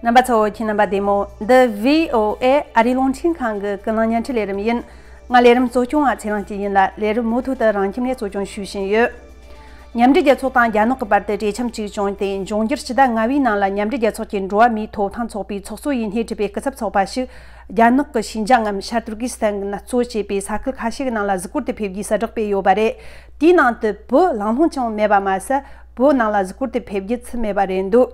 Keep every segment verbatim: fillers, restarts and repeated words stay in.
རྣམ་པ་ཚོ། ཁྱེད་རྣམ་པ་བདེ་མོ། འདི་བྷི་ཨོ་ཨེ་ཨ་རིའི་རླུང་འཕྲིན་ཁང་གི་ཀུན་གླེང་བརྙན་འཕྲིན་ལས་རིམ་ཡིན། ང་ལས་རིམ་གཙོ་སྐྱོང་བ་ཚེ་རིང་སྐྱིད་ཡིན་ལ། ལས་རིམ་མུ་མཐུད་དུ་རང་ཁྱིམ་ནས་གཙོ་སྐྱོང་ཞུ་བཞིན་ཡོད། མཉམ་འབྲེལ་རྒྱལ་ཚོགས་དང་རྒྱ་ནག་གི་བར་དུ་གྲོས་འཆམ་གཅིག་བྱུང་སྟེ། འབྱུང་འགྱུར་ཕྱི་ཟླ་ལྔ་བའི་ནང་ལ་མཉམ་འབྲེལ་རྒྱལ་ཚོགས་ཀྱི་འགྲོ་བ་མིའི་ཐོབ་ཐང་ཚོགས་པའི་ཚོགས་གཙོ་ཡིན་སྣེ་ཁྲིད་པའི་སྐུ་ཚབ་ཚོགས་པ་ཞིག་རྒྱ་ནག་གི་ཞིན་ཅང་ངམ་ཤར་ཏུར་ཀི་སི་ཐན་གྱིས་གཙོ་བྱས་པའི་ས་ཁུལ་ཁ་ཤས་ཀྱི་ནང་ལ་གཟིགས་སྐོར་དུ་ཕེབས་རྒྱུའི་གསལ་བསྒྲགས་སྤེལ་ཡོད་པ་རེད། དེའི་ནང་དུ་བོད་གླེང་སློང་ཀྱང་མེད་པ་མ་ཟད། བོད་ནང་ལ་གཟིགས་སྐོར་དུ་ཕེབས་རྒྱུ་ཚུད་མེད་པ་རེད་འདུག་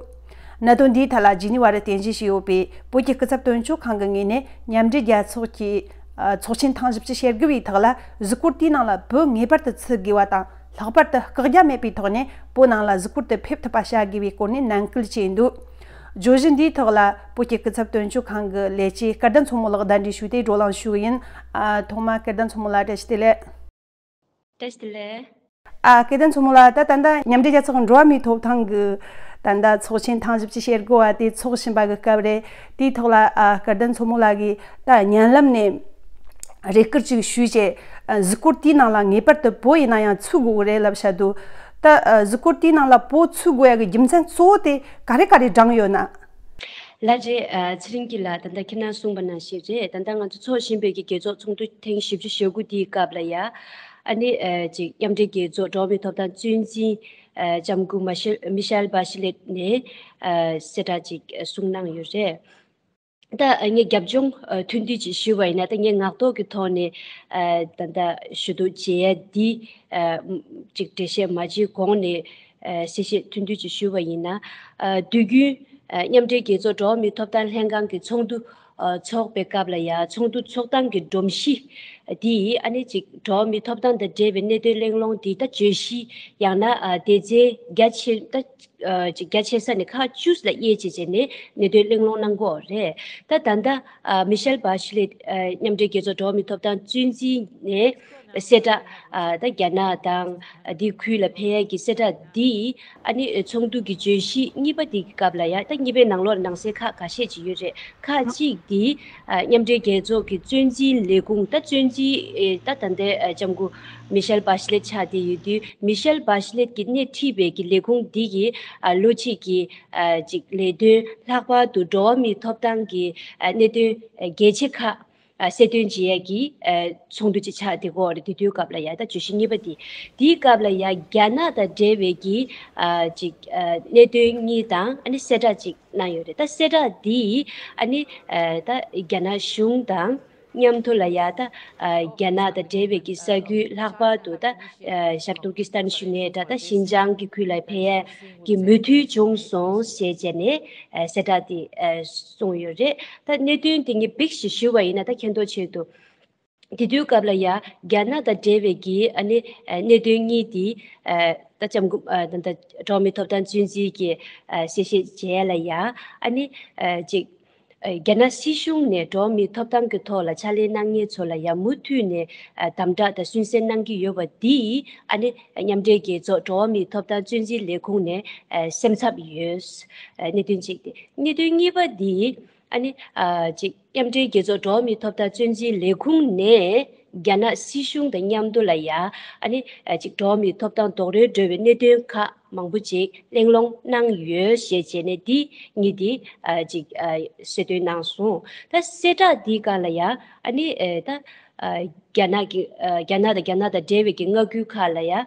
གནད་དོན་འདིའི་ཐད་ལ་ཇི་ནི་ཝ་རུ་རྟེན་གཞི་བྱས་ཡོད་པའི་བོད་ཀྱི་སྐུ་ཚབ་དོན་གཅོད་ཁང་གི་ངོས་ནས། མཉམ་འབྲེལ་རྒྱལ་ཚོགས་ཀྱི་ཨ་ཚོགས་ཆེན་ཐེངས་བཞི་བཅུ་ཞེ་དགུ་བའི་ཐོག་ལ་གཟིགས་སྐོར་དེའི་ནང་ལ་བོད་ངེས་པར་དུ་ཚུད་དགོས་པ་དང་། ལྷག་པར་དུ་བཀག་རྒྱ་མེད་པའི་ཐོག་ནས་བོད་ནང་ལ་གཟིགས་སྐོར་དུ་ཕེབས་ཐུབ་པ་བྱ་དགོས་པའི་སྐོར་ནས་ནན་སྐུལ་བྱས་འདུག་བརྗོད་གཞི་འདིའི་ཐོག་ལ་བོད་ཀྱི་སྐུ་ཚབ་དོན་གཅོད་ཁང་གི་ལས་བྱེད་སྐལ་ལྡན་མཚོ་མོ་ལགས་གདན་འདྲེན་ཞུས་ཏེ་བགྲོ་གླེང་ཞུ་གི་ཡིན། ཨ་ཐོག་མར་སྐལ་ལྡན་མཚོ་མོ་ལགས། བཀྲ་ཤིས་བདེ་ལེགས། བཀྲ་ཤིས་བདེ་ལེགས། ཨ་སྐལ་ལྡན་མཚོ་མོ་ལགས། ད་ད་ལྟ་མཉམ་འབྲེལ་རྒྱལ་ཚོགས་འགྲོ་བ་མིའི་ཐོབ་ཐང་གི་ད་ལྟ་ཚོགས་ཆེན་ཐེངས་བཞི་བཅུ་ཞེ་དགུ་བ་དེ་འཚོགས་བཞིན་པ་གི་སྐབས་རེད། དེའི་ཐོག་ལ་ཨ་སྐལ་ལྡན་མཚོ་མོ་ལགས་ཀྱིས་ད་བརྙན་ལམ་ནས་རེ་སྐུལ་ཅིག་ཞུས་བྱས། ཨ་གཟིགས་སྐོར་དེའི་ནང་ལ་ངེས་པར་དུ་བོད་ཡིན་ན་ཡང་ཚུད་དགོས་ཀྱི་རེད་ལབ་བཤད་འདུག་ད་ཨ་གཟིགས་སྐོར་དེའི་ནང་ལ་བོད་ཚུད་དགོས་ཡ་གི་རྒྱུ་མཚན་གཙོ་བོ་དེ་ག་རེ་ག་རེ་བགྲངས་ཡོད་ན། ལགས་རེད། ཨ་ཚེ་རིང་སྐྱིད་ལགས། ད་ལྟ་ཁྱེད་རང་གསུངས་པ་ནང་བཞིན་རེད། ད་ལྟ་ང་ཚོ་འཚོགས་བཞིན་པའི་གི་རྒྱལ་ཚོགས་ཚོགས་འདུ་ཐེངས་བཞི་བཅུ་ཞེ་དགུ་དེའི་སྐབས་ལ་ཡ། ཨ་ནི་ཨ་ཅིག་མཉམ་འབྲེལ་རྒྱལ་ཚོགས་འགྲོ་བ་མིའི་ཐོབ་ཐང་གཙོ་འཛིན་ཨ་ལྕམ་སྐུ་མ་ཤེལ་མི་ཤེལ་བྷ་ཤི་ལེད་ནས་ཨ་གསལ་བསྒྲགས་ཅིག་གསུངས་གནང་ཡོད་རེད། ད་ངས་རྒྱབ་ལྗོངས་ཨ་ཐུང་ཐུང་ཅིག་ཞུས་པ་ཡིན་ན། ད་ངས་ངག་ཐོག་གི་ཐོག་ནས་ཨ་ད་ལྟ་ཞུ་གཏུག་བྱེད་ཡ་འདི་ཨ་ཅིག་འགྲེལ་བཤད་མ་བྱས་གོང་ནས་ཨ་གསལ་བཤད་ཐུང་ཐུང་ཅིག་ཞུས་པ་ཡིན་ན། ཨ་དུས་རྒྱུན་ཨ་མཉམ་འབྲེལ་རྒྱལ་ཚོགས་འགྲོ་བ་མིའི་ཐོབ་ཐང་ལྷན་ཁང་གི་ཚོགས་འདུ་ཨ་འཚོགས་པའི་སྐབས་ལ་ཡ། ཚོགས་འདུ་འཚོགས་སྟངས་ཀྱི་སྒྲོམ་གཞི་འདི་ཨ་ནི་ཅིག་འགྲོ་བ་མིའི་ཐོབ་ཐང་དང་འབྲེལ་བའི་གནད་དོན་གླེང་སློང་འདི་ད་བརྗོད་གཞི་ཡང་ན་ཨ་སྡེ་ཚན་རྒྱ་ཆེ་ད་ཨ་ཅིག་རྒྱ་ཆེ་ས་ནས་ཁག་བཅུ་ལ་དབྱེ་བྱས་བྱས་ནས་གནད་དོན་གླེང་སློང་གནང་གི་ཡོད་རེད། ད་ད་ལྟ་ཨ་མི་ཤེལ་བྷ་ཤི་ལེད་ཨ་མཉམ་འབྲེལ་རྒྱལ་ཚོགས་འགྲོ་བ་མིའི་ཐོབ་ཐང་གཙོ་འཛིན་ནས་གསལ་བསྒྲགས་ཨ་ད་རྒྱ་ནག་དང་ཨ་འདི་ཁུལ་ལ་ཕེབས་ཡས་ཀྱི་གསལ་བསྒྲགས་འདི་ཨ་ནི་ཚོགས་འདུ་གི་བརྗོད་གཞི་གཉིས་པ་འདི་གི་སྐབས་ལ་ཡ། ད་གཉིས་པའི་ནང་ལོགས་ལ་ནང་གསེས་ཁག་ཁ་ཤས་ཅིག་ཡོད་རེད། ཁག་གཅིག་འདི་ཨ་མཉམ་འབྲེལ་རྒྱལ་ཚོགས་ཀྱི་གཙོ་འཛིན་ལས་ཁུངས། ད་གཙོ་འཛིན་ཨེ་ད་ད་ལྟའི་ཨ་ལྕམ་སྐུ་མི་ཤེལ་བྷ་ཤི་ལེད་ཆགས་བསྡད་ཡོད་དུས། མི་ཤེལ་བྷ་ཤི་ལེད་ཀྱིས་སྣེ་ཁྲིད་པའི་གི་ལས་ཁུངས་འདི་གི་ཨ་ལོ་གཅིག་གི་ཨ་ཅིག་ལས་དོན་ལྷག་པར་དུ་འགྲོ་བ་མིའི་ཐོབ་ཐང་གི་ཨ་གནད་དོན་ཨ་གལ་ཆེ་ཁག་ཨ་གསལ་སྟོན་བྱེད་ཡས་ཀྱི་ཨ་ཚོགས་འདུ་ཅིག་ཆགས་བསྡད་ཀྱི་ཡོད་རེད། དེ་དུས་སྐབས་ལ་ཡ། ད་བརྗོད་གཞི་གཉིས་པ་འདི། དེའི་སྐབས་ལ་ཡ་རྒྱ་ནག་དང་འབྲེལ་བའི་གི་ཨ་ཅིག་ཨ་གནད་དོན་གཉིས་དང་ཨ་ནི་གསལ་བསྒྲགས་ཅིག་གནང་ཡོད་རེད། ད་གསལ་བསྒྲགས་འདི་ཨ་ནི་ཨ་ད་རྒྱ་ནག་གཞུང་དང་མཉམ་དུ་ལ་ཡ། ད་ཨ་རྒྱ་ནག་དང་འབྲེལ་བའི་གི་ས་ཁུལ་ལྷག་པར་དུ་ད་ཨ་ཤར་ཏུར་ཀི་སི་ཐན་ཞུ་ནའི་འདྲ། ད་ཞིན་ཅང་གི་ཁུལ་ལ་ཕེབས་ཡས་ཀྱི་མོས་མཐུན་བྱུང་སོང་ཞེས་བྱས་ནས་ཨ་གསལ་བསྒྲགས་དེ་ཨ་གསུངས་ཡོད་རེད། ད་གནད་དོན་དེ་ངས་བིག་ཞིག་ཞུས་པ་ཡིན་ན། ད་མཁྱེན་རྟོགས་ཆེད་དུ། དེ་དུས་སྐབས་ལ་ཡ་རྒྱ་ནག་དང་འབྲེལ་བའི་གི་ཨ་ནི་ཨ་གནད་དོན་གཉིས་དེ་ཨ་ད་ལྕམ་སྐུ་ཨ་ད་ལྟ་འགྲོ་བ་མིའི་ཐོབ་ཐང་གཙོ་འཛིན་གྱིས་ཨ་གསལ་བཤད་བྱས་ལ་ཡ། ཨ་ནི་ཨ་ཅིག་ཨ་རྒྱ་ནག་སྲིད་གཞུང་ནས་འགྲོ་བ་མིའི་ཐོབ་ཐང་གི་ཐོག་ལ་ཕྱག་ལས་གནང་མཁན་ཚོ་ལ་ཡ་མུ་མཐུད་ནས་ཨ་དམ་དྲག་དང་སུན་གཙེར་གནང་གི་ཡོད་པ་འདི་ཨ་ནི་མཉམ་འབྲེལ་རྒྱལ་ཚོགས་འགྲོ་བ་མིའི་ཐོབ་ཐང་གཙོ་འཛིན་ལས་ཁུངས་ནས་ཨ་སེམས་འཚབ་ཡོད། ཨ་གནད་དོན་གཅིག་དེ། གནད་དོན་གཉིས་པ་འདི། ཨ་ནི་ཨ་ཅིག་མཉམ་འབྲེལ་རྒྱལ་ཚོགས་འགྲོ་བ་མིའི་ཐོབ་ཐང་གཙོ་འཛིན་ལས་ཁུངས་ནས་རྒྱ་ནག་སྲིད་གཞུང་དང་མཉམ་དུ་ལ་ཡ། ཨ་ནི་ཨ་ཅིག་འགྲོ་བ་མིའི་ཐོབ་ཐང་རྡོག་རོལ་འགྲོ་བའི་གནད་དོན་ཁག་མང་པོ་ཅིག་གླེང་སློང་གནང་ཡོད་ཞེས་བྱས་ནས་འདི་གཉིས་འདི་ཨ་ཅིག་ཨ་གསལ་སྟོན་གནང་སོང་། ད་གསལ་བསྒྲགས་འདིའི་སྒང་ལ་ཡ། ཨ་ནི་ཨ་ད་ཨ་རྒྱ་ནག་གི་ཨ་རྒྱ་ནག་དང་རྒྱ་ནག་དང་འབྲེལ་བའི་གི་མངའ་ཁུལ་ཁག་ལ་ཡ། ཨ་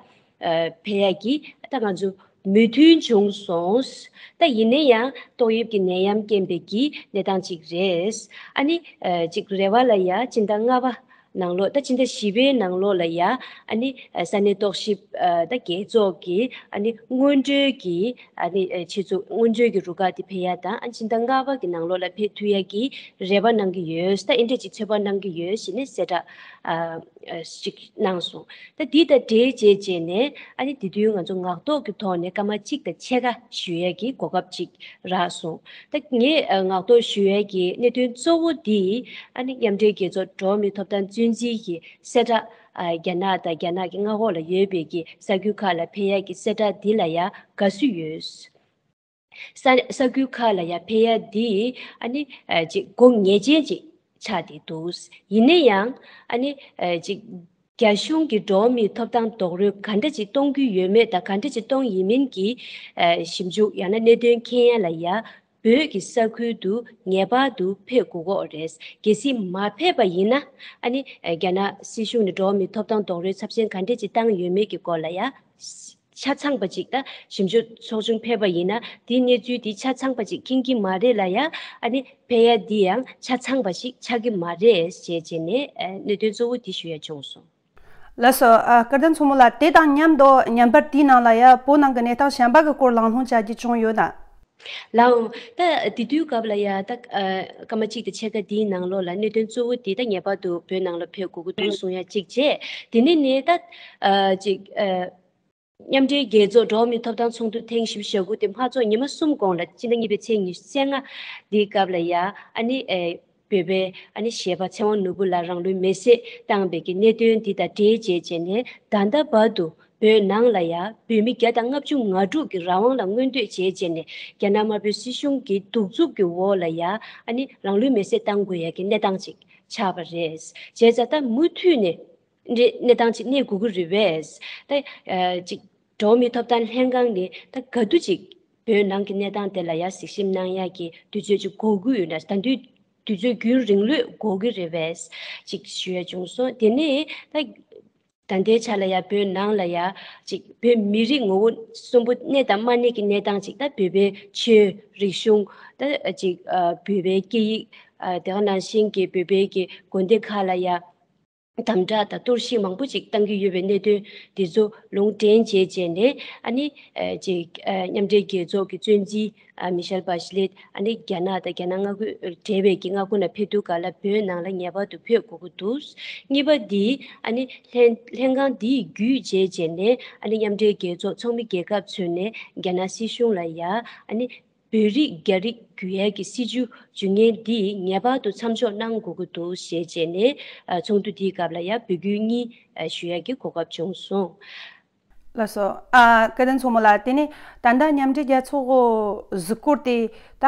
ཕེབས་ཡ་གི་ད་ང་ཚོ་མོས་མཐུན་བྱུང་སོང་། ད་ཡིན་ན་ཡང་ཏོག་དབྱིབས་ཀྱི་ནད་ཡམས་རྐྱེན་པའི་གི་གནས་སྟངས་ཅིག་རེད། ཨ་ནི་ཨ་ཅིག་རེ་བ་ལ་ཡ་སྤྱི་ཟླ་ལྔ་པ་ནང་ལོགས། ད་སྤྱི་ཟླ་བཞི་པའི་ནང་ལོགས་ལ་ཡ། ཨ་ནི་ཨ་ས་གནས་རྟོག་ཞིབ་ཨ་ད་རྒྱལ་ཚོགས་ཀྱི་ཨ་ནི་སྔོན་འགྲོའི་གི་ཨ་ནི་ཨ་ཆེད་འཛུགས་སྔོན་འགྲོའི་གི་རུ་ཁག་དེ་ཕེབས་ཡ་དང་། ཨ་སྤྱི་ཟླ་ལྔ་པ་གི་ནང་ལོགས་ལ་ཕེབས་ཐུབ་ཡ་གི་རེ་བ་གནང་གི་ཡོད། ད་ཨེ་འདྲ་ཅིག་ཚོད་དཔག་གནང་གི་ཡོད་ཞེས་ནས་གསལ་བསྒྲགས་ཨ་ཨ་ཞིག་གནང་སོང་། ད་འདི་དང་འབྲེལ་བྱས་བྱས་ནས་ཨ་ནི་དེ་དུས་ང་ཚོ་ངག་ཐོག་གི་ཐོག་ནས་སྐར་མ་གཅིག་དང་ཕྱེད་ཀ་ཞུ་ཡས་ཀྱི་གོ་སྐབས་ཅིག་རག་སོང་། ད་ངས་ཨ་ངག་ཐོག་ཞུ་ཡས་ཀྱི་གནད་དོན་གཙོ་བོ་འདི་ཨ་ནི་མཉམ་འབྲེལ་རྒྱལ་ཚོགས་འགྲོ་བ་མིའི་ཐོབ་ཐང་གཙོ་འཛིན་གྱི་གསལ་བསྒྲགས། ཨ་རྒྱ་ནག་དང་རྒྱ་ནག་གི་མངའ་འོག་ལ་ཡོད་པའི་གི་ས་ཁུལ་ཁག་ལ་ཕེབས་ཡས་ཀྱི་གསལ་བསྒྲགས་འདི་ལ་ཡ་དགའ་བསུ་ཡོད། ས་ས་ཁུལ་ཁག་ལ་ཡ་ཕེབས་ཡ་འདི་ཨ་ནི་ཨ་ཅིག་སྒོ་ངེས་ཅན་ཅིག་ཆགས་བསྡད་འདུག་ཡིན་ན་ཡང་ཨ་ནི་ཨ་ཅིག་རྒྱ་གཞུང་གིས་འགྲོ་བ་མིའི་ཐོབ་ཐང་རྡོག་རོལ་ག་འདྲ་ཅིག་གཏོང་གི་ཡོད་མེད་དང་། ག་འདྲ་ཅིག་གཏོང་ཡིན་མིན་གྱི་ཨ་ཞིབ་འཇུག་ཡང་ན་གནད་དོན་མཁྱེན་ཡ་ལ་ཡ་ བོད་ཀྱི་ས་ཁུལ་དུ་ངེས་པར་དུ་ཕེབས་དགོས་ཀྱི་རེད། གལ་སྲིད་མ་ཕེབས་པ་ཡིན་ན། ཨ་ནི་རྒྱ་ནག་སྲིད་གཞུང་ནས་འགྲོ་བ་མིའི་ཐོབ་ཐང་རྡོག་རོལ་ཚབས་ཆེན་ག་འདྲས་ཅིག་བཏང་ཡོད་མེད་ཀྱི་སྐོར་ལ་ཡ། ཆ་ཚང་པ་ཅིག་ད་ཞིབ་འཇུག་ཚོགས་ཆུང་ཕེབས་པ་ཡིན་ན། དེའི་གནས་ཚུལ་དེ་ཆ་ཚང་པ་ཅིག་མཁྱེན་གྱི་མ་རེད་ལ་ཡ། ཨ་ནི་ཕེབས་ཡ་འདི་ཡང་ཆ་ཚང་པ་ཞིག་ཆགས་ཀྱི་མ་རེད་ཞེས་བྱས་ནས་གནད་དོན་གཙོ་བོ་འདི་ཞུ་ཡ་བྱུང་སོང་། ལགས་སོ། ཨ། སྐལ་ལྡན་མཚོ་མོ་ལགས། དེ་དང་མཉམ་དུ་ཉམས་པར་དེའི་ནང་ལ་ཡ་བོད་ནང་གི་གནས་སྟངས་གཞན་པ་གི་སྐོར་གླེང་སློང་བྱ་རྒྱུ་བྱུང་ཡོད་ན། ལའོ། ད་དེ་དུས་སྐབས་ལ་ཡ་ད་ཨ། སྐར་མ་གཅིག་དང་ཕྱེད་ཀ་འདིའི་ནང་ལོགས་ལ་གནད་དོན་གཙོ་བོ་དེ་ད་ངེས་པར་དུ་བོད་ནང་ལ་ཕེབས་དགོས་ཀྱི་འདུག་གསུང་ཡ་གཅིག་བྱས། དེ་ནས་ནི་ད་ཨ། ཅིག་ཨ། མཉམ་འབྲེལ་རྒྱལ་ཚོགས་འགྲོ་བ་མིའི་ཐོབ་ཐང་ཚོགས་འདུ་ཐེངས་བཞི་བཅུ་ཞེ་དགུ་དེ་མ་ཚོགས་ཉི་མ་གསུམ་གོང་ལ། སྤྱི་ཟླ་གཉིས་པའི་ཚེས་ཉི་ཤུ་རྩ་ལྔ་འདིའི་སྐབས་ལ་ཡ། ཨ་ནི་ཨེ། བོད་པའི་ཨ་ནི་གཞས་པ་ཚེ་དབང་ནོར་བུ་ལགས་རང་ལུས་མེར་སྲེག་བཏང་བའི་གི་གནད་དོན་འདི་དང་འབྲེལ་བྱས་བྱས་ནས། ད་ལྟ་བར་དུ་བོད་ནང་ལ་ཡ་བོད་མི་བརྒྱ་དང་ལྔ་བཅུ་ང་དྲུག་གི་རང་དབང་ལ་མངོན་འདོད་བྱས་བྱས་ནས། རྒྱ་ནག་དམར་པོའི་སྲིད་གཞུང་གི་གདུག་རྩུབ་ཀྱི་འོག་ལ་ཡ། ཨ་ནི་རང་ལུས་མེར་སྲེག་བཏང་དགོས་ཡ་གི་གནས་སྟངས་ཅིག་ཆགས་པ་རེད། བྱས་ཙང་ད་མུ་མཐུད་ནས་གནས་སྟངས་ཅིག་གནས་དགོས་ཀྱི་རེད་པས། ད་ཨ། ཅིག་འགྲོ་བ་མིའི་ཐོབ་ཐང་ལྷན་ཁང་ནས་ད་ག་དུས་ཅིག་བོད་ནང་གི་གནས་སྟངས་དེ་ལ་ཡ་གཟིགས་ཞིབ་གནང་ཡ་གི་དུས་ཚོད་ཅིག་འགོར་གྱི་ཡོད་ན། ད་དུས་དུས་ཚོད་རྒྱུན་རིང་ལོས་འགོར་གྱི་རེད་པས། ཅིག་ཞུ་ཡ་བྱུང་སོང་། དེ་ནས་ད་ད་ལྟའི་ཆ་ལ་ཡ་བོད་ནང་ལ་ཡ་ཅིག་བོད་མི་རིགས་ངོ་བོ་གསུམ་པོ་གནས་དང་མ་གནས་ཀྱི་གནས་སྟངས་ཅིག་ད་བོད་པའི་ཆོས་རིག་གཞུང་། ད་ཅིག་ཨ། བོད་པའི་སྐད་ཡིག་ཨ། དེ་ག་ནང་བཞིན་གྱི་བོད་པའི་གི་དགོན་སྡེ་ཁག་ལ་ཡ་དམ་དྲག་དང་གཏོར་བཤིག་མང་པོ་ཅིག་བཏང་གི་ཡོད་པའི་གནད་དོན་འདི་ཚོ་ལུང་འདྲེན་བྱས་བྱས་ནས། ཨ་ནི་ཨ། ཅིག་ཨ། མཉམ་འབྲེལ་རྒྱལ་ཚོགས་ཀྱི་གཙོ་འཛིན་ཨ། མི་ཤེལ་བྷ་ཤི་ལེད། ཨ་ནི་རྒྱ་ནག་དང་རྒྱ་ནག་མངའ་ཁུལ་འབྲེལ་བའི་གི་མངའ་ཁོངས་ནང་ཕེབས་དུས་སྐབས་ལ་བོད་ནང་ལ་ངེས་པར་དུ་ཕེབས་དགོས་ཀྱི་འདུག་གཉིས་པ་འདི་ཨ་ནི་ལྷན་ལྷན་ཁང་འདི་བརྒྱུད་བྱས་བྱས་ནས། ཨ་ནི་མཉམ་འབྲེལ་རྒྱལ་ཚོགས་ཚོགས་མི་རྒྱལ་ཁབ་ཚོས་ནས་རྒྱ་ནག་སྲིད་གཞུང་ལ་ཡ། ཨ་ནི་བོད་རིགས་རྒྱ་རིགས་བརྒྱུད་ཡས་ཀྱི་སྲིད་བྱུས་བརྗོད་མཁན་འདི་ངེས་པར་དུ་མཚམས་འཇོག་གནང་དགོས་ཀྱི་འདུག་ཞེས་བྱས་ནས། ཨ། ཚོགས་འདུ་འདིའི་སྐབས་ལ་ཡ་འབོད་སྐུལ་གཉིས་ཨ། ཞུ་ཡས་ཀྱི་གོ་སྐབས་བྱུང་སོང་། ལགས་སོ། ཨ། སྐལ་ལྡན་མཚོ་མོ་ལགས། དེ་ནས་ད་ལྟ་མཉམ་འབྲེལ་རྒྱལ་ཚོགས་གཟིགས་སྐོར་དེ་ད་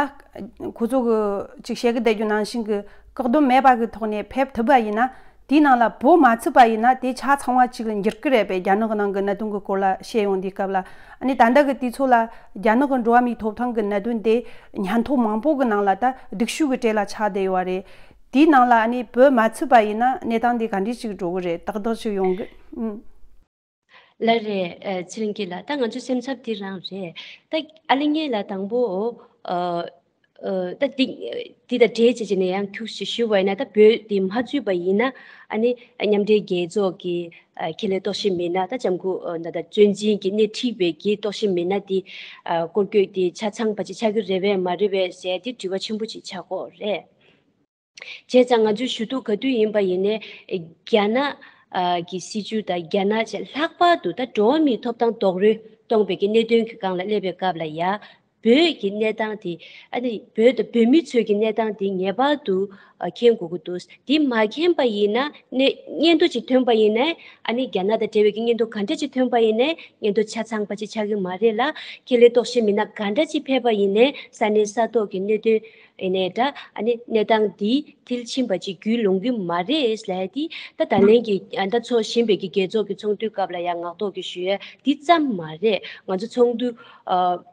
ཁོ་ཚོ་གི་ཅིག་བཤད་གི་བསྡད་རྒྱུ་ནང་བཞིན་གི་བཀག་སྡོམ་མེད་པ་གི་ཐོག་ནས་ཕེབས་ཐུབ་པ་ཡིན་ན། དེའི་ནང་ལ་བོད་མ་ཚུད་པ་ཡིན་ན་དེ་ཆ་ཚང་བ་ཅིག་ལ་འགྱུར་གི་རེད་པས། རྒྱ་ནག་གི་ནང་གི་གནད་དོན་གི་སྐོར་ལ་བཤད་ཡོང་དུས་སྐབས་ལ། ཨ་ནི་ད་ལྟ་གི་དུས་ཚོད་ལ་རྒྱ་ནག་གི་འགྲོ་བ་མིའི་ཐོབ་ཐང་གི་གནད་དོན་དེ་ཉིན་ཐོ་མང་པོ་གི་ནང་ལ་ད་སྡུག་ཤོས་གི་གྲས་ལ་ཆགས་བསྡད་ཡོད་པ་རེད། དེའི་ནང་ལ་ཨ་ནི་བོད་མ་ཚུད་པ་ཡིན་ན་གནས་སྟངས་དེ་ག་འདྲས་ཅིག་འགྲོ་གི་རེད། ཏག་ཏག་ཅིག་ཡོང་གི། ཨུམ། ལགས་རེད། ཨ། ཚེ་རིང་སྐྱིད་ལགས། ད་ང་ཚོའི་སེམས་འཚབ་འདི་རང་རེད། ད་ཨ་ལེ་ངེད་ལ་དང་པོ། ཨ། ཨ། ད་འདི་འདི་དང་འབྲེལ་བྱས་བྱས་ནས་ཡང་ཁྱུག་ཅིག་ཞུས་པ་ཡིན་ན། ད་བོད་འདི་མ་ཚུད་པ་ཡིན་ན། ཨ་ནི་མཉམ་འབྲེལ་རྒྱལ་ཚོགས་ཀྱི་ཨ། ཁེ་ལས་རྟོག་ཞིབ་མི་སྣ། ད་ལྕམ་སྐུ་ཨ། ད་ད་གཙོ་འཛིན་གྱིས་སྣེ་ཁྲིད་པའི་གི་རྟོག་ཞིབ་མི་སྣ་འདི། ཨ། སྐོར་སྐྱོད་འདི་ཆ་ཚང་པ་ཅིག་ཆགས་ཀྱི་རེད་པས་མ་རེད་པས་ཟེར་ཏེ་དྲི་བ་ཆེན་པོ་ཅིག་ཆགས་ཀྱི་ཡོད་རེད། བྱས་ཙང་ང་ཚོའི་ཞུ་གཏུག་ག་དུས་ཡིན་པ་ཡིན་ནའི། རྒྱ་ནག་ཨ། གི་སྲིད་བྱུས་དང་རྒྱ་ནག་བཅས་ལྷག་པར་དུ་ད་འགྲོ་བ་མིའི་ཐོབ་ཐང་རྡོག་རོལ་གཏོང་བའི་གི་གནད་དོན་གྱི་སྒང་ལ་སླེབས་པའི་སྐབས་ལ་ཡ། བོད་ཀྱི་གནས་སྟངས་དེ། ཨ་ནི་བོད་དང་བོད་མི་ཚོའི་གི་གནས་སྟངས་དེ་ངེས་པར་དུ་ཨ། མཁྱེན་དགོས་ཀྱི་འདུག་དེ་མ་མཁྱེན་པ་ཡིན་ན་ནི། སྙན་ཐོ་ཅིག་ཐོན་པ་ཡིན་ནའི། ཨ་ནི་རྒྱ་ནག་དང་འབྲེལ་བའི་གི་སྙན་ཐོ་ག་འདྲ་ཅིག་ཐོན་པ་ཡིན་ནའི་སྙན་ཐོ་ཆ་ཚང་པ་ཅིག་ཆགས་ཀྱི་མ་རེད་ལ། ཁེ་ལས་རྟོག་ཞིབ་མི་སྣ་ག་འདྲ་ཅིག་ཕེབས་པ་ཡིན་ནའི་ས་གནས་ས་ཐོག་གི་གནད་དོན་ཡིན་ནའི་འདྲ། ཨ་ནི་གནས་སྟངས་འདི་མཐིལ་ཕྱིན་པ་ཅིག་རྒྱུས་ལོན་གྱི་མ་རེད་ལབ་ཡ་དེ། ད་ད་ལན་གྱི་ཨ། ད་འཚོགས་བཞིན་པའི་གི་རྒྱལ་ཚོགས་ཀྱི་ཚོགས་འདུའི་སྐབས་ལ་ཡང་ངག་ཐོག་གི་ཞུ་ཡ་འདི་ཙམ་མ་རེད། ང་ཚོ་ཚོགས་འདུ་ཨ།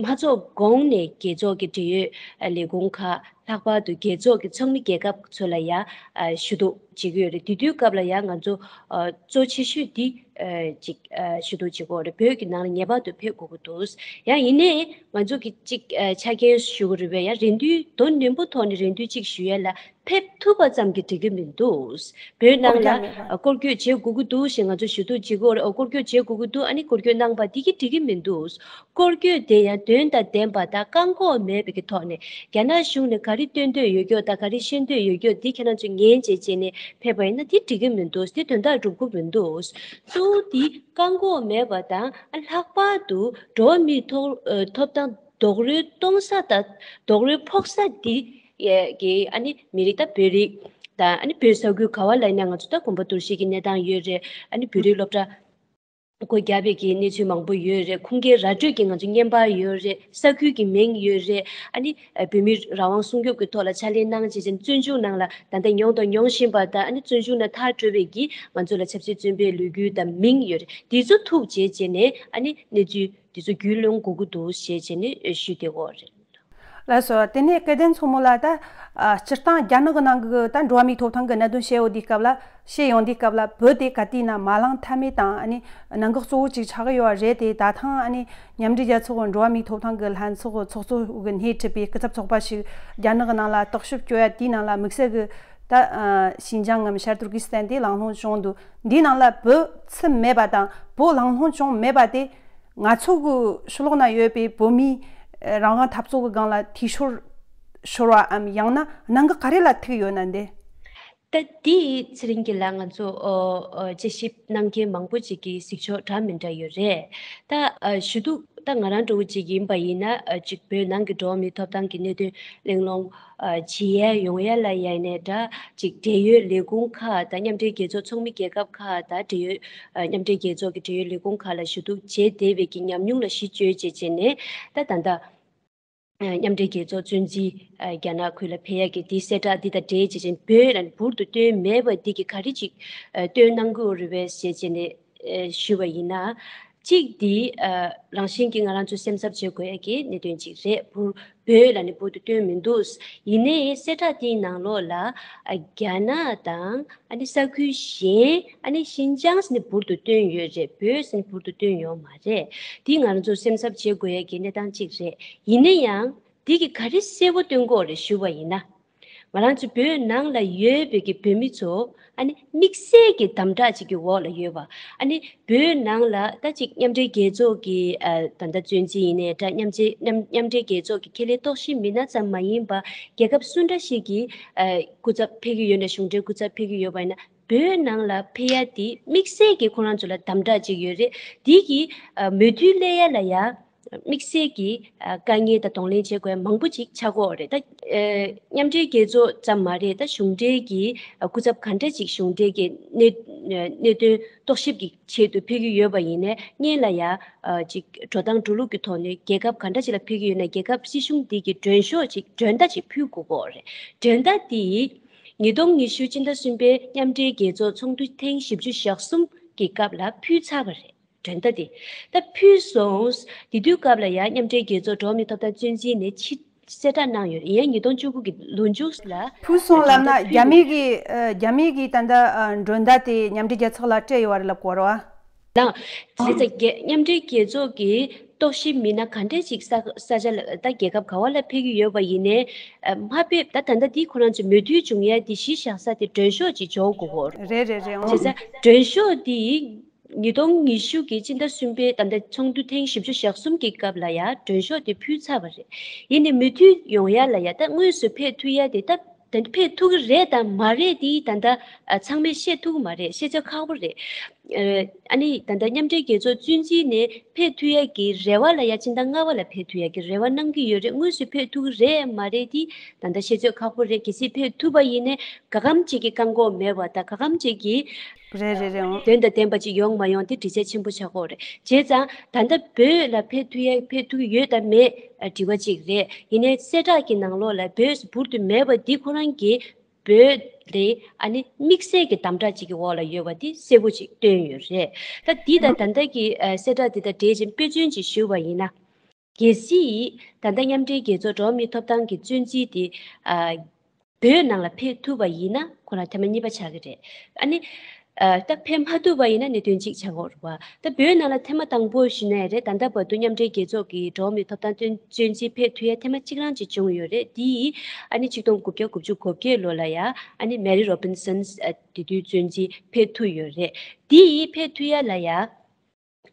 མ་འཚོགས་གོང་ནས་རྒྱལ་ཚོགས་ཀྱི་འབྲེལ་ཡོད་ཨ། ལས་ཁུངས་ཁག་ལྷག་པར་དུ་རྒྱལ་ཚོགས་ཀྱི་ཚོགས་མི་རྒྱལ་ཁབ་ཚོ་ལ་ཡ། ཨ། ཞུ་གཏུག་བྱེད་ཀྱི་ཡོད་རེད། དེ་དུས་སྐབས་ལ་ཡ་ང་ཚོ་ཨ། གཙོ་ཆེ་ཤོས་འདི་ཨ། ཅིག་ཨ། ཞུ་གཏུག་བྱེད་དགོས་རེད། བོད་ཀྱི་ནང་ལ་ངེས་པར་དུ་ཕེབས་དགོས་ཀྱི་འདུག་ཡང་ཡིན་ནའི་ང་ཚོ་གི་ཅིག་ཨ། ཆ་རྐྱེན་ཞུ་དགོས་རེད་པས། ཡང་རེ་འདུན་དོ་ནན་པོ་ཐོག་ནས་རེ་འདུན་ཅིག་ཞུ་ཡ་ལ། ཕེབས་ཐུབ་པ་ཙམ་གྱིས་འགྲིག་གི་མི་འདུག་བོད་ནང་ལ་སྐོར་རྒྱག་མེད་པ། ཨ། སྐོར་སྐྱོད་བྱེད་དགོས་ཀྱི་འདུག་ཞེས་ང་ཚོ་ཞུ་གཏུག་བྱེད་དགོས་རེད། ཨོ། སྐོར་སྐྱོད་བྱེད་དགོས་ཀྱི་འདུག་ཨ་ནི་སྐོར་སྐྱོད་གནང་པ་འདི་གིས་འགྲིག་གི་མི་འདུག་སྐོར་སྐྱོད་དེ་ཡང་དོན་དང་ལྡན་པ་དང་བཀག་འགོག་མེད་པའི་གི་ཐོག་ནས། རྒྱ་ནག་གཞུང་ནས་ག་རེ་སྟོན་འདོད་ཡོད་ཀྱོག་དང་ག་རེ་ཤེས་འདོད་ཡོད་ཀྱོག་འདི་ཁྱེད་རང་ཚོས་ཉན་བྱས་བྱས་ནས་ཕེབས་པ་ཡིན་ན་འདི་འགྲིག་གི་མི་འདུག་འདི་དོན་དག་འགྲུབ་ཀྱི་མི་འདུག་གཙོ་བོ་འདི་བཀག་འགོག་མེད་པ་དང་། ཨ། ལྷག་པར་དུ་འགྲོ་བ་མིའི་ཐོབ་ཨ། ཐོབ་ཐང་རྡོག་རོལ་གཏོང་ས་དང་རྡོག་རོལ་ཕོག་ས་འདི་ཨེ། གི་ཨ་ནི་མི་རིགས་ད་བོད་རིགས་དང་། ཨ་ནི་བོད་ས་ཁུལ་ག་བ་ལ་ཡིན་ན་ང་ཚོ་ད་གོམ་པ་རྡོག་རོལ་གྱི་གནས་སྟངས་ཡོད་རེད། ཨ་ནི་བོད་རིགས་སློབ་གྲྭ་སྒོ་བརྒྱབ་པའི་གི་གནས་ཚུལ་མང་པོ་ཡོད་རེད། ཁུངས་སྐྱེལ་ར་སྤྲོད་ཀྱི་ང་ཚོ་བརྙན་པར་ཡོད་རེད། ས་ཁུལ་གྱི་མིང་ཡོད་རེད། ཨ་ནི་ཨ། བོད་མིའི་རང་དབང་སྲུང་སྐྱོབ་ཀྱི་ཐོག་ལ་ཕྱག་ལས་གནང་བྱས་བྱས་བཙོན་འཇུག་ནང་ལ་ད་ལྟ་མྱོང་དང་མྱོང་བཞིན་པ་དང་། ཨ་ནི་བཙོན་འཇུག་ནང་ཐར་འགྲོ་བའི་གི་ང་ཚོ་ལ་ཆབ་སྲིད་བཙོན་པའི་ལོ་རྒྱུས་དང་མིང་ཡོད་རེད། དེ་ཚོ་ཐུག་བྱས་བྱས་ནས། ཨ་ནི་གནས་ཚུལ་དེ་ཚོ་རྒྱུས་ལོན་དགོས་ཀྱི་འདུག་ཞེས་བྱས་ནས་ཞུས་བསྡད་ཀྱི་ཡོད་རེད། ལགས་སོ། དེ་ནས་སྐལ་ལྡན་མཚོ་མོ་ལགས། ད་ཨ་སྤྱིར་བཏང་རྒྱ་ནག་གི་ནང་གི་ད་འགྲོ་བ་མིའི་ཐོབ་ཐང་གི་གནད་དོན་བཤད་ཡོང་དུས་སྐབས་ལ་བཤད་ཡོང་དུས་སྐབས་ལ་བོད་དེ་ག་དུས་ན་མ་ལངས་ཐབས་མེད་དང་། ཨ་ནི་གནད་འགག་གཙོ་བོ་ཅིག་ཆགས་ཀྱི་ཡོད་པ་རེད་དེ། ད་ཐེངས་ཨ་ནི་མཉམ་འབྲེལ་རྒྱལ་ཚོགས་འགྲོ་བ་མིའི་ཐོབ་ཐང་གི་ལྷན་ཚོགས་ཚོགས་གཙོ་གིས་སྣེ་ཁྲིད་པའི་སྐུ་ཚབ་ཚོགས་པ་ཞིག་རྒྱ་ནག་གི་ནང་ལ་རྟོག་ཞིབ་བསྐྱོད་ཡ་དེའི་ནང་ལ་དམིགས་བསལ་གྱི་ད་ཨ་ཤིན་ཅང་ངམ་ཤར་ཏུར་ཀི་སི་ཐན་དེ་ལམ་ལྷོང་བྱུང་འདུག་འདིའི་ནང་ལ་བོད་ཚུད་མེད་པ་དང་བོད་ལམ་ལྷོང་བྱུང་མེད་པ་དེ། ང་ཚོ་གི་ཕྱི་ལོགས་ན་ཡོད་པའི་བོད་མིའི་རང་དབང་འཐབ་རྩོད་ཀྱི་སྒང་ལ་འཐུས་ཤོར་ཤོར་བའམ་ཡང་ན་གནད་འགག་ག་རེ་ལ་ཐུག་ཡོད་ན་འདི། ད་དེ་ཚེ་རིང་གི་ལགས། ང་ཚོ་ཨོ་ཨོ་དཔྱད་ཞིབ་གནང་མཁན་མང་པོ་ཅིག་གིས་གཟིགས་ཕྱོགས་འདྲ་མི་འདྲ་ཡོད་རེད། ད་ཨ་ཞུ་གཏུག་ད་ང་རང་འདྲ་བོ་ཅིག་ཡིན་པ་ཡིན་ན། ཨ་ཅིག་བོད་ནང་གི་འགྲོ་བ་མིའི་ཐོབ་ཐང་གི་གནད་དོན་གླེང་སློང་ཨ་བྱེད་ཡས་ཡོང་ཡས་ལ་ཡ་ནས་འདྲ། ཅིག་འབྲེལ་ཡོད་ལས་ཁུངས་ཁག་དང་མཉམ་འབྲེལ་རྒྱལ་ཚོགས་ཚོགས་མི་རྒྱལ་ཁབ་ཁག་དང་འབྲེལ་ཡོད་ཨ་མཉམ་འབྲེལ་རྒྱལ་ཚོགས་ཀྱི་འབྲེལ་ཡོད་ལས་ཁུངས་ཁག་ལ་ཞུ་གཏུག་བྱས་བསྡད་པའི་གི་ཉམས་མྱོང་ལ་གཞི་བཅོལ་བྱས་བྱས་ནས། ད་ད་ལྟ་ཨ་མཉམ་འབྲེལ་རྒྱལ་ཚོགས་གཙོ་འཛིན་ཨ་རྒྱ་ནག་ཁུལ་ལ་ཕེབས་ཡག་གི་དེའི་གསལ་བསྒྲགས་འདི་དང་འབྲེལ་བྱས་བྱས་བོད་ལ་འབུར་དུ་བཏོན་མེད་པ་འདི་གི་ག་རེ་ཅིག་ཨ་སྟོན་གནང་དགོས་རེད་པས་ཞེས་བྱས་ནས་ཨ་ཞུས་པ་ཡིན་ན། གཅིག་འདི་ཨ་རང་བཞིན་གྱིས་ང་རང་ཚོ་སེམས་འཚབ་བྱེད་དགོས་ཡ་གི་གནད་དོན་གཅིག་རེད། བོད་བོད་ལ་ནི་འབུར་དུ་བཏོན་མི་འདུག་ཡིན་ནའི་གསལ་བསྒྲགས་དེའི་ནང་ལོགས་ལ་ཨ་རྒྱ་ནག་དང་ཨ་ནི་ས་ཁུལ་གཞན། ཨ་ནི་ཤིན་ཅང་ནི་འབུར་དུ་བཏོན་ཡོད་རེད། བོད་ནི་འབུར་དུ་བཏོན་ཡོད་མ་རེད། འདི་ང་རང་ཚོ་སེམས་འཚབ་བྱེད་དགོས་ཡ་གི་གནས་སྟངས་གཅིག་རེད། ཡིན་ན་ཡང་འདི་གི་ག་རེ་གསལ་པོ་སྟོན་དགོས་རེད་ཞུ་བ་ཡིན་ན། ང་རང་ཚོ་བོད་ནང་ལ་ཡོད་པའི་གི་བོད་མི་ཚོ་ཨ་ནི་དམིགས་བསལ་གྱི་དམ་དྲག་ཅིག་གི་འོག་ལ་ཡོད་པ། ཨ་ནི་བོད་ནང་ལ་ད་ཅིག་མཉམ་འབྲེལ་རྒྱལ་ཚོགས་ཀྱི་ཨ་ད་ལྟ་གཙོ་འཛིན་ཡིན་ནའི་འདྲ། མཉམ་འབྲེལ་མཉམ་མཉམ་འབྲེལ་རྒྱལ་ཚོགས་ཀྱི་ཁེ་ལས་རྟོག་ཞིབ་མི་སྣ་ཙམ་མ་ཡིན་པ་རྒྱལ་ཁབ་སུ་འདྲ་ཞིག་གི་ཨ་སྐུ་ཚབ་ཕེབས་ཀྱི་ཡོད་ན། གཞུང་འབྲེལ་སྐུ་ཚབ་ཕེབས་ཀྱི་ཡོད་པ་ཡིན་ན། བོད་ནང་ལ་ཕེབས་ཡ་དེ་དམིགས་བསལ་གྱི་ཁོ་རང་ཚོ་ལ་དམ་དྲག་ཅིག་ཡོད་རེད། དེ་གི་ཨ་མོས་མཐུན་སླེབས་ཡ་ལ་ཡ་དམིགས་བསལ་གྱི་ཨ་དཀའ་ངལ་དང་གདོང་ལེན་བྱེད་དགོས་ཡ་མང་པོ་ཅིག་ཆགས་ཀྱི་ཡོད་རེད། ད་ཨ་མཉམ་འབྲེལ་རྒྱལ་ཚོགས་ཙམ་མ་རེད། ད་གཞུང་འབྲེལ་གྱི་ཨ་སྐུ་ཚབ་ག་འདྲ་ཅིག་གཞུང་འབྲེལ་གྱི་གནད་གནད་དོན་རྟོག་ཞིབ་ཀྱི་ཆེད་དུ་ཕེབས་ཀྱི་ཡོད་པ་ཡིན་ནའི་སྔོན་ལ་ཡ་ཨ་ཅིག་འགྲོ་སྟངས་འགྲོ་ལུགས་ཀྱི་ཐོག་ནས་རྒྱལ་ཁབ་ག་འདྲ་ཅིག་ལ་ཕེབས་ཀྱི་ཡོད་ན་རྒྱལ་ཁབ་སྲིད་གཞུང་དེ་གི་མགྲོན་ཤོག་ཅིག་མགྲོན་བརྡ་ཅིག་ཕུལ་དགོས་ཀྱི་ཡོད་རེད། མགྲོན་བརྡ་དེ་ཉིས་སྟོང་ཉི་ཤུ་སྤྱི་ཟླ་གསུམ་པའི་མཉམ་འབྲེལ་རྒྱལ་ཚོགས་ཚོགས་འདུ་ཐེངས་བཞི་བཅུ་ཞེ་གསུམ་གྱི་སྐབས་ལ་ཕུལ་ཚར་བ་རེད། མགྲོན་བརྡ་དེ་ད་ཕུལ་སོང་། དེ་དུས་སྐབས་ལ་ཡང་མཉམ་འབྲེལ་རྒྱལ་ཚོགས་འགྲོ་བ་མིའི་ཐོབ་ཐང་གཙོ་འཛིན་ནས་ཕྱིར་གསལ་བསྒྲགས་གནང་ཡོད། ཡང་ཉིས་སྟོང་བཅུ་དགུ་གི་ལོ་མཇུག་ལ་ཕུལ་སོང་ལབ་ན་རྒྱ་མི་གི་ཨ་རྒྱ་མི་གི་ད་ལྟ་ཨ་མགྲོན་བརྡ་དེ་མཉམ་འབྲེལ་རྒྱལ་ཚོགས་ལ་སྤྲད་ཡོད་པ་རེད་ལབ་དགོས་རེད་བ། དང་། བྱས་ཙང་རྒྱལ་མཉམ་འབྲེལ་རྒྱལ་ཚོགས་ཀྱི་རྟོག་ཞིབ་མི་སྣ་ག་འདྲས་ཅིག་ས་ས་ཆ་ལ་ད་རྒྱལ་ཁབ་ག་བ་ལ་ཕེབས་ཀྱི་ཡོད་པ་ཡིན་ནའི་ཨ་མ་ཕེབས། ད་ད་ལྟ་འདི་ཁོ་རང་ཚོའི་མོས་མཐུན་བྱུང་ཡ་འདི་གཞི་བཞག་ས་དེ་མགྲོན་ཤོག་ཅིག་འབྱོར་དགོས་ཀྱི་ཡོད་རེད། རེད་རེད་རེད། ཨོ། བྱས་ཙང་མགྲོན་ཤོག་འདི་ཉིས་སྟོང་ཉི་ཤུ་གི་སྤྱི་ཟླ་གསུམ་པའི་ད་ལྟ་ཚོགས་འདུ་ཐེངས་བཞི་བཅུ་ཞེ་གསུམ་གྱི་སྐབས་ལ་ཡ་མགྲོན་ཤོག་དེ་ཕུལ་ཚར་བ་རེད། ཡིན་ནའི་མོས་མཐུན་ཡོང་ཡ་ལ་ཡ་ད་དངོས་སུ་ཕེབས་ཐུབ་ཡ་དེ་ད། ད་ཕེབས་ཐུབ་ཀྱི་རེད་དང་མ་རེད་དེ་ད་ལྟ་ཨ་ཚང་མས་བཤད་ཐུབ་ཀྱི་མ་རེད། བཤད་ཚོད་ཁག་པོ་རེད། ཨ་ནི་ད་ལྟ་མཉམ་འབྲེལ་རྒྱལ་ཚོགས་གཙོ་འཛིན་ནས་ཕེབས་ཐུབ་ཡ་གི་རེ་བ་ལ་ཡ་ཕྱི་ཟླ་ལྔ་པ་ལ་ཕེབས་ཐུབ་ཡ་གི་རེ་བ་གནང་གི་ཡོད་རེད། དངོས་སུ་ཕེབས་ཐུབ་ཀྱི་རེད་མ་རེད་དེ་ད་ལྟ་བཤད་ཚོད་ཁག་པོ་རེད། གལ་སྲིད་ཕེབས་ཐུབ་པ་ཡིན་ནའི་ག་གམ་ཅིག་གི་བཀག་འགོག་མེད་པ་དང་ག་གམ་ཅིག་གི་རེད་རེད་རེད། ཨང་། དོན་དང་ལྡན་པ་ཅིག་ཡོང་མ་ཡོང་དེ་འགྲེལ་བཤད་ཆེན་པོ་ཆགས་ཀྱི་ཡོད་རེད། བྱས་ཙང་ད་ལྟ་བོད་ལ་ཕེབས་ཐུབ་ཡ་ཕེབས་ཐུབ་ཀྱི་ཡོད་དང་མེད་ཨ་དྲི་བ་ཅིག་རེད། ཡིན་ནའི་གསལ་བསྒྲགས་ཀྱི་ནང་ལོགས་ལ་བོད་འབུར་དུ་མེད་པ་འདི་ཁོ་རང་གི་བོད་ལ་ཨ་ནི་དམིགས་བསལ་གྱི་དམ་དྲག་ཅིག་གི་འོག་ལ་ཡོད་པ་འདི་གསལ་པོ་ཅིག་བཏོན་ཡོད་རེད། ད་འདི་དང་ད་ལྟ་གི་ཨ་གསལ་བསྒྲགས་འདི་དང་འབྲེལ་ཅིང་དཔེ་མཚོན་ཅིག་ཞུ་བ་ཡིན་ན། གལ་སྲིད་ད་ལྟ་མཉམ་འབྲེལ་རྒྱལ་ཚོགས་འགྲོ་བ་མིའི་ཐོབ་ཐང་གི་གཙོ་འཛིན་དེ་ཨ་བོད་ནང་ལ་ཕེབས་ཐུབ་པ་ཡིན་ན་ཁོ་རང་ཐེངས་མ་གཉིས་པ་ཆགས་ཀྱི་རེད། ཨ་ནི་ཨ་ད་ཕེབས་མ་ཐུབ་པ་ཡིན་ན་གནད་དོན་གཅིག་ཆགས་ཀྱི་ཡོད་རེད་བ། ད་བོད་ནང་ལ་ཐེངས་མ་དང་པོ་ཞུས་ན་ཡང་རེད། ད་ལྟ་བར་དུ་མཉམ་འབྲེལ་རྒྱལ་ཚོགས་ཀྱི་འགྲོ་བ་མིའི་ཐོབ་ཐང་དོན་གཙོ་འཛིན་ཕེབས་ཐུབ་ཡ་ཐེངས་མ་གཅིག་རང་ཅིག་བྱུང་ཡོད་རེད། དེ་ཡིས་ཨ་ནི་ཆིག་སྟོང་དགུ་བརྒྱ་དགུ་བཅུ་གོ་བརྒྱད་ལོ་ལ་ཡ་ཨ་ནི་མེ་རི་རོ་བིན་སན་ཨ་དེ་དུས་གཙོ་འཛིན་ཕེབས་ཐུབ་ཡོད་རེད། དེ་ཡིས་ཕེབས་ཐུབ་ཡ་ལ་ཡ།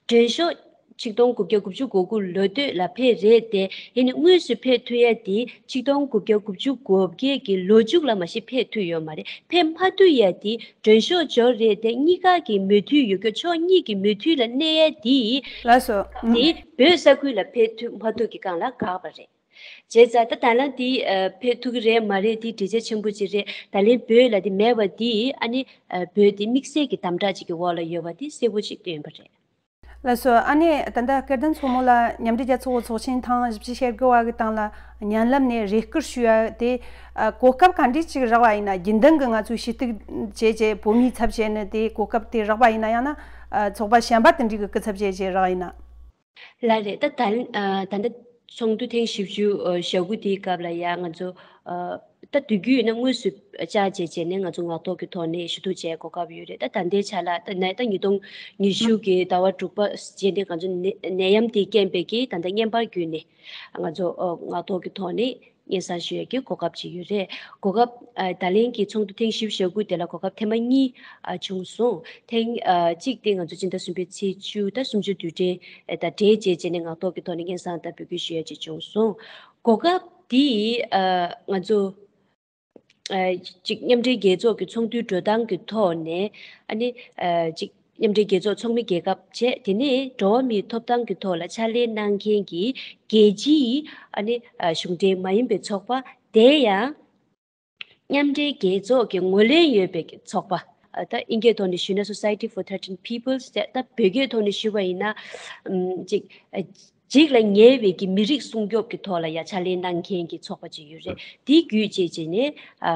མགྲོན་ཤོག་ཆིག་སྟོང་དགུ་བརྒྱ་དགུ་བཅུ་གོ་དགུ་ལོ་སྟོད་ལ་ཕེབས་རེད་དེ། ཡིན་ནའི་དངོས་སུ་ཕེབས་ཐུབ་ཡ་དེ་ཆིག་སྟོང་དགུ་བརྒྱ་དགུ་བཅུ་གོ་བརྒྱད་ཀྱི་ལོ་མཇུག་ལ་མ་གཞི་ཕེབས་ཐུབ་ཡོད་མ་རེད། ཕེབས་མ་ཐུབ་ཡ་དེ་མགྲོན་ཤོག་འབྱོར་རེད་དེ། གཉིས་ཀ་གི་མོས་མཐུན་ཡོད་རྒྱུ། ཕྱོགས་གཉིས་ཀྱི་མོས་མཐུན་ལ་གནས་ཡ་དེ། ལགས་སོ། ཨང་། དེ་བོད་ས་ཁུལ་ལ་ཕེབས་ཐུབ་མ་ཐུབ་ཀྱི་སྒང་ལ་བཀག་པ་རེད། བྱས་ཙང་ད་ད་ལན་དེ་ཨ་ཕེབས་ཐུབ་ཀྱི་རེད་མ་རེད་དེ་འགྲེལ་བཤད་ཆེན་པོ་ཅིག་རེད། ད་ལན་བོད་ལ་དེ་མེད་པ་དེ་ཨ་ནི་ཨ་བོད་དེ་དམིགས་བསལ་གྱི་དམ་དྲག་ཅིག་གི་འོག་ལ་ཡོད་པ་དེ་གསལ་པོ་ཅིག་བཏོན་པ་རེད། ལགས་སོ། ཨ་ནི་ད་ལྟ་སྐལ་ལྡན་མཚོ་མོ་ལགས་མཉམ་འབྲེལ་རྒྱལ་ཚོགས་ཚོགས་ཆེན་ཐེངས་བཞི་བཅུ་ཞེ་དགུ་བ་གི་སྟེང་ལ་ཉམས་ལེན་ནས་རེ་སྐུལ་ཞུ་ཡ་དེ་ཨ་གོ་སྐབས་ག་འདྲས་ཅིག་རག་པ་ཡིན་ན། རྒྱུན་ལྡན་གྱི་ང་ཚོས་ཞུ་གཏུག་བྱས་བྱས་བོད་མིའི་ཚབ་བྱས་ནས་དེ་གོ་སྐབས་དེ་རག་པ་ཡིན་ན། ཡང་ན་ཨ་ཚོགས་པ་གཞན་པ་དེ་འདྲའི་གི་སྐུ་ཚབ་བྱས་བྱས་རག་ཡིན་ན། ལགས་རེད། ད་ད་ཨ་ད་ལྟ་ ཚོགས་འདུ་ཐེངས་བཞི་བཅུ་ཞེ་དགུ་དེའི་སྐབས་ལ་ཡ་ང་ཚོ་ད་དུས་རྒྱུན་ཡིན་ན་དངོས་སུ་བཅར་བྱས་བྱས་ནས་ང་ཚོ་ངག་ཐོག་གི་ཐོག་ནས་ཞུ་གཏུག་བྱས་གོ་སྐབས་ཡོད་རེད། ད་ད་ལྟའི་ཆ་ལ་ད་ནས་ད་ཉིས་སྟོང་ཉི་ཤུ་གི་ཟླ་བ་དྲུག་པ་རྗེས་ནས་ང་ཚོ་ནད་ནད་ཡམས་དེའི་རྐྱེན་པས་ཀྱི་ད་ལྟ་བརྙན་པར་བརྒྱུད་ནས་ང་ཚོ་ངག་ཐོག་གི་ཐོག་ནས་སྙན་སེང་ཞུ་ཡས་ཀྱི་གོ་སྐབས་ཅིག་ཡོད་རེད། གོ་སྐབས་ད་ལན་གྱི་ཚོགས་འདུ་ཐེངས་བཞི་བཅུ་ཞེ་དགུ་དེ་ལ་གོ་སྐབས་ཐེངས་མ་གཉིས་བྱུང་སོང་། ཐེངས་གཅིག་དེ་ང་ཚོ་སྤྱི་ཟླ་གསུམ་པའི་ཚེས་བཅུ་དང་སུམ་ཅུ་དུས་དྲན་དང་འབྲེལ་བྱས་བྱས་ནས་ངག་ཐོག་གི་ཐོག་ནས་སྙན་སེང་དང་འབོད་སྐུལ་ཞུ་ཡ་ཅིག་བྱུང་སོང་། གོ་སྐབས་འདི་ང་ཚོ་ཅིག་མཉམ་འབྲེལ་རྒྱལ་ཚོགས་ཀྱི་ཚོགས་འདུའི་འགྲོ་སྟངས་ཀྱི་ཐོག་ནས་ཨ་ནི་ཅིག་མཉམ་འབྲེལ་རྒྱལ་ཚོགས་ཚོགས་མི་རྒྱལ་ཁབ་བྱས། དེ་ནས་འགྲོ་བ་མིའི་ཐོབ་ཐང་གི་ཐོག་ལ་ཕྱག་ལས་གནང་མཁན་གྱི་རྒྱལ་སྤྱིའི་ཨ་ནི་གཞུང་འབྲེལ་མ་ཡིན་པའི་ཚོགས་པ་དེ་ཡང་མཉམ་འབྲེལ་རྒྱལ་ཚོགས་ཀྱི་ངོས་ལེན་ཡོད་པའི་ཚོགས་པ། ད་དབྱིན་སྐད་ཐོག་ནས་ཞུས་ན་Society for Threatened Peoples ཟེར། ད་བོད་སྐད་ཐོག་ནས་ཞུས་པ་ཡིན་ན་ཅིག་འཇིགས་ལ་ཉེ་བའི་གི་མི་རིགས་སྲུང་སྐྱོབ་ཀྱི་ཐོག་ལ་ཡ་ཕྱག་ལས་གནང་མཁན་གྱི་ཚོགས་པ་ཅིག་ཡོད་རེད། དེ་བརྒྱུད་བྱས་བྱས་ནས་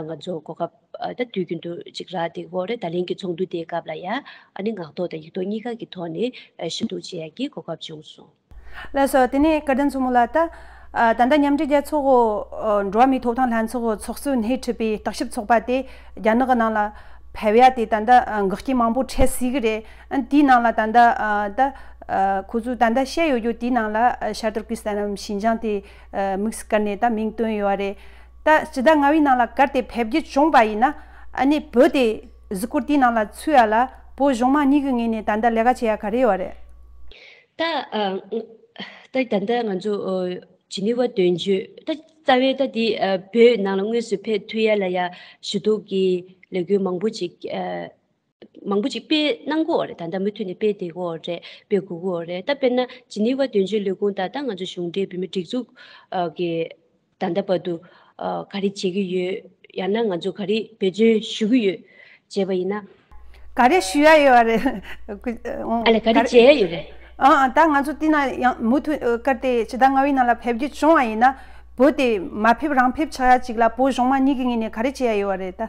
ང་ཚོ་གོ་སྐབས་ད་དུས་རྒྱུན་དུ་ཅིག་རག་བསྡད་ཡོད་རེད། ད་ལན་གྱི་ཚོགས་འདུ་དེའི་སྐབས་ལ་ཡ་ཨ་ནི་ངག་ཐོག་དང་ཡིག་ཐོག་གཉིས་ཀ་གི་ཐོག་ནས་ཞུ་གཏུག་བྱེད་ཡ་གི་གོ་སྐབས་བྱུང་སོང་། ལགས་སོ། དེ་ནས་སྐལ་ལྡན་མཚོ་མོ་ལགས། ད་ད་ལྟ་མཉམ་འབྲེལ་རྒྱལ་ཚོགས་འགྲོ་བ་མིའི་ཐོབ་ཐང་ལྷན་ཚོགས་ཚོགས་གཙོས་སྣེ་ཁྲིད་པའི་བརྟག་ཞིབ་ཚོགས་པ་དེ་རྒྱ་ནག་གི་ནང་ལ་ཕེབས་ཡ་དེ་ད་ལྟ་འགག་རྐྱེན་མང་པོ་འཕྲད་སྲིད་གི་རེད། དེའི་ནང་ལ་ད་ལྟ་ད་ཁོ་ཚོས་ད་ལྟ་བཤད་ཡོད་རྒྱུ་དེའི་ནང་ལ་ཤར་ཏུར་ཀི་སི་ཐན་ནམ་ཤིན་ཅང་དེ་དམིགས་སུ་བཀར་ནས་ད་མིང་བཏོན་ཡོད་རེད། ད་སྤྱི་ཟླ་ལྔ་པའི་ནང་ལ་གལ་ཏེ་ཕེབས་རྒྱུ་བྱུང་པ་ཡིན་ན་ཨ་ནི་བོད་དེ་གཟིགས་སྐོར་དེའི་ནང་ལ་ཚུད་ཡ་ལ་བོད་གཞུང་མང་གཉིས་ཀྱི་ངོས་ནས་ད་ལྟ་ལས་ཀ་བྱེད་ཡ་ག་རེ་ཡོད་རེད། ད་ཨ་ད་ད་ལྟ་ང་ཚོ་ཨ་ཇི་ནི་ཝ་དོན་གཅོད་ད་རྩ་བའི་ད་འདི་ཨ་བོད་ནང་ལ་དངོས་སུ་ཕེབས་ཐུབ་ཡ་ལ་ཡ་ཞུ་གཏུག་གི་ལས་འགུལ་མང་པོ་ཅིག་ཨ་མང་པོ་ཅིག་སྤེལ་གནང་གི་ཡོད་རེད། ད་ལྟ་མུ་མཐུད་ནས་སྤེལ་བསྡད་ཀྱི་ཡོད་རེད། སྤེལ་དགོས་ཀྱི་ཡོད་རེད། ད་དཔེར་ན་ཇི་ནི་ཝ་དོན་གཅོད་ལས་ཁུངས་དང་ད་ང་ཚོ་གཞུང་འབྲེལ་བོད་མི་སྒྲིག་འཛུགས་ཨ་གི་ད་ལྟ་བར་དུ་ཨ་ག་རེ་བྱེད་ཀྱི་ཡོད། ཡང་ན་ང་ཚོ་ག་རེ་འབད་བརྩོན་ཞུ་གི་ཡོད་བྱས་པ་ཡིན་ན། ག་རེ་ཞུ་ཡ་ཡོད་རེད། ཨ་ལས་ག་རེ་བྱེད་ཡ་ཡོད་རེད། ཨང་ཨང་། ད་ང་ཚོ་དེ་ན་ཡང་མུ་མཐུད་ཨ་གལ་ཏེ་ཕྱི་ཟླ་ལྔ་པའི་ནང་ལ་ཕེབས་རྒྱུ་བྱུང་བ་ཡིན་ན་བོད་དེ་མ་ཕེབས་རང་ཕེབས་ཆགས་ཡ་ཅིག་ལ་བོད་གཞུང་མང་གཉིས་ཀྱི་ངོས་ནས་ག་རེ་བྱེད་ཡ་ཡོད་རེད་ད།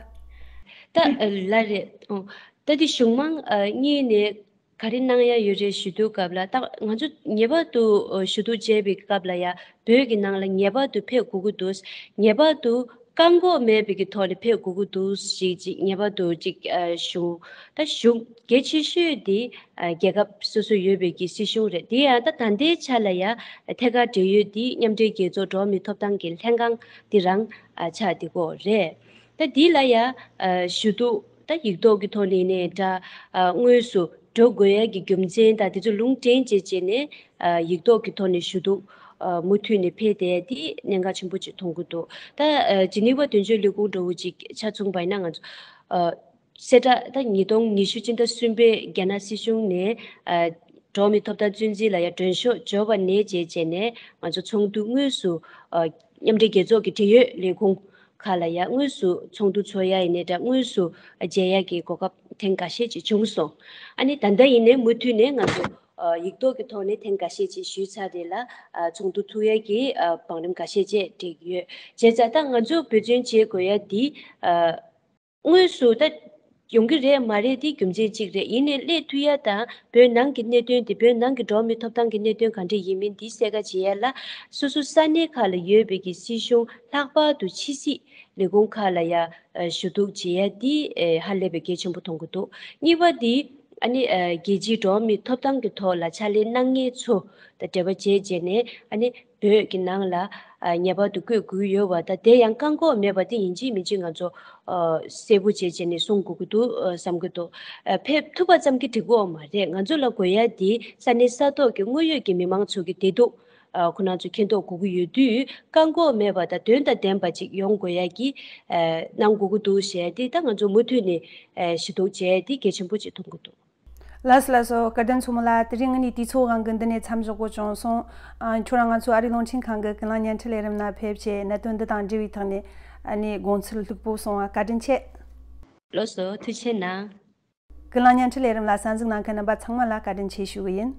ད་ཨ་ལ་རེད། ཨོ་ད་དེ་གཞུང་མང་ཨ་གཉིས་ནས་ག་རེ་གནང་ཡ་ཡོད་རེད་ཞུ་དུས་སྐབས་ལ། ད་ང་ཚོ་ངེས་པར་དུ་ཨ་ཞུ་གཏུག་བྱས་པའི་སྐབས་ལ་ཡ་བོད་ཀྱི་ནང་ལ་ངེས་པར་དུ་ཕེབས་དགོས་ཀྱི་འདུག་ངེས་པར་དུ་བཀག་འགོག་མེད་པའི་གི་ཐོག་ནས་ཕེབས་དགོས་ཀྱི་འདུག་ཞེས་ཅིག་ངེས་པར་དུ་ཅིག་ཨ་ཞུ། ད་ཞུ་གལ་ཆེ་ཤོས་དེ་ཨ་རྒྱལ་ཁབ་སོ་སོ་ཡོད་པའི་གི་སྲིད་གཞུང་རེད། དེ་ཡང་ད་ད་ལྟའི་ཆ་ལ་ཡ་ཐད་ཀར་འབྲེལ་ཡོད་དེ་མཉམ་འབྲེལ་རྒྱལ་ཚོགས་འགྲོ་བ་མིའི་ཐོབ་ཐང་གི་ལྷན་ཁང་དེ་རང་ཨ་ཆགས་བསྡད་ཀྱི་ཡོད་རེད། ད་འདི་ལ་ཡ་ཨ་ཞུ་གཏུག་ད་ཡིག་ཐོག་གི་ཐོག་ནས་ནས་འདྲ་ཨ་དངོས་སུ་འགྲོ་དགོས་ཡ་གི་རྒྱུ་མཚན་དང་དེ་ཚོ་ལུང་འདྲེན་བྱས་བྱས་ནས་ཨ་ཡིག་ཐོག་གི་ཐོག་ནས་ཞུ་གཏུག་ཨ་མུ་མཐུད་ནས་ཕེབས་བསྡད་ཡ་དེ་གནད་འགག་ཆེན་པོ་ཅིག་མཐོང་གི་འདུག་ད་ཨ་ཇི་ནི་ཝ་དོན་གཅོད་ལས་ཁུངས་འདྲ་བོ་ཅིག་ཆ་མཚོན་པ་ཡིན་ན་ང་ཚོ་ཨ་གསལ་བསྒྲགས་ད་ཉིས་སྟོང་ཉི་ཤུ་སྤྱི་ཟླ་གསུམ་པའི་རྒྱ་ནག་སྲིད་གཞུང་ནས་ཨ་འགྲོ་བ་མིའི་ཐོབ་ཐང་གཙོ་འཛིན་ལ་ཡ་མགྲོན་ཤོག་འབྱོར་བ་ནས་བྱས་བྱས་ནས་ང་ཚོ་ཚོགས་འདུ་དངོས་སུ་ཨ་མཉམ་འབྲེལ་རྒྱལ་ཚོགས་ཀྱི་འབྲེལ་ཡོད་ལས་ཁུངས་ཁག་ལ་ཡ་དངོས་སུ་ཚོགས་འདུ་ཚོགས་ཡ་ཡིན་ནའི་འདྲ་དངོས་སུ་མཇལ་ཡ་གི་གོ་སྐབས་ཐེངས་འགའ་ཤས་ཅིག་བྱུང་སོང་། ཨ་ནི་ད་ལྟ་ཡིན་ནའི་མུ་མཐུད་ནས་ང་ཚོ་ཨ་ཡིག་ཐོག་གི་ཐོག་ནས་ཐེངས་འགའ་ཤས་ཅིག་ཞུས་ཚར་རེད་ལ་ཨ་ཚོགས་འདུ་ཚོགས་ཡ་གི་ཨ་བང་རིམ་འགའ་ཤས་ཅིག་སྒྲིག་ཡོད། བྱས་ཙང་ད་ང་ཚོ་འབད་བརྩོན་བྱེད་དགོས་ཡ་འདི་ཨ་དངོས་སུ་ད་ཡོང་གི་རེད་མ་རེད་དེ་རྒྱུ་མཚན་གཅིག་རེད། ཡིན་ནའི་སླེབས་ཐུབ་ཡ་དང་བོད་ནང་གི་གནད་དོན་དེ་བོད་ནང་གི་འགྲོ་བ་མིའི་ཐོབ་ཐང་གི་གནད་དོན་ག་འདྲ་ཡིན་མིན་འདི་གསལ་ཁ་བྱེད་ཡ་ལ་སོ་སོ་ས་གནས་ཁག་ལ་ཡོད་པའི་གི་སྲིད་གཞུང་ལྷག་པར་དུ་ཕྱི་སྲིད་ལས་ཁུངས་ཁག་ལ་ཡ་ཞུ་གཏུག་བྱེད་ཡ་འདི་ཧ་ལས་པའི་གལ་ཆེན་པོ་མཐོང་གི་འདུག་གཉིས་པ་འདི་ཨ་ནི་རྒྱལ་སྤྱིའི་འགྲོ་བ་མིའི་ཐོབ་ཐང་གི་ཐོག་ལ་ཕྱག་ལས་གནང་མཁན་ཚོ་དང་འབྲེལ་བ་བྱས་བྱས་ནས་ཨ་ནི་བོད་ཀྱི་ནང་ལ་ཨ་ངེས་པར་དུ་བསྐོས་དགོས་ཀྱི་ཡོད་པ་དང་དེ་ཡང་བཀག་འགོག་མེད་པ་དེ་ཡིན་གཅིག་མིན་གཅིག་ང་ཚོ་ཨ་གསལ་པོ་བྱས་བྱས་ནས་གསུང་དགོས་ཀྱི་འདུག་ཨ་བསམ་གྱི་འདུག་ཨ་ཕེབས་ཐུབ་པ་ཙམ་གྱིས་འགྲིག་གི་ཡོད་མ་རེད། ང་ཚོ་ལ་དགོས་ཡ་དེ་ས་གནས་ས་ཐོག་གི་དངོས་ཡོད་ཀྱི་མི་མང་ཚོ་གི་བདེ་སྡུག་ཨ་ཁོ་རང་ཚོ་མཁྱེན་རྟོགས་དགོས་ཀྱི་ཡོད་དུས་བཀག་འགོག་མེད་པ་དང་དོན་དང་ལྡན་པ་ཅིག་ཡོང་དགོས་ཡ་གི་ཨ་གནང་དགོས་ཀྱི་འདུག་ཞེས་དེ་ད་ང་ཚོ་མུ་མཐུད་ནས་ཨ་ཞུ་གཏུག་བྱས་དེ་གལ་ཆེན་པོ་ཅིག་མཐོང་གི་འདུག་ལགས་སོ་ལགས་སོ། སྐལ་ལྡན་མཚོ་མོ་ལགས། དེ་རིང་ངེད་གཉིས་དུས་ཚོད་དབང་གིས་འདི་ནས་མཚམས་འཇོག་དགོས་བྱུང་སོང་། ཨ་ཁྱོད་རང་ང་ཚོའི་ཨ་རིའི་རླུང་འཕྲིན་ཁང་གི་ཀུན་གླེང་བརྙན་འཕྲིན་ལས་རིམ་ནང་ཕེབས་བྱས་གནད་དོན་འདི་དང་འབྲེལ་བའི་ཐོག་ནས་ཨ་ནི་དགོངས་ཚུལ་ལྷུག་པོ་གསུངས་པ་བཀའ་དྲིན་ཆེ། ལགས་སོ་ཐུགས་རྗེ་གནང་། ཀུན་གླེང་བརྙན་འཕྲིན་ལས་རིམ་ལ་གསན་གཟིགས་གནང་མཁན་རྣམ་པ་ཚང་མ་ལ་བཀའ་དྲིན་ཆེ་ཞུ་གི་ཡིན།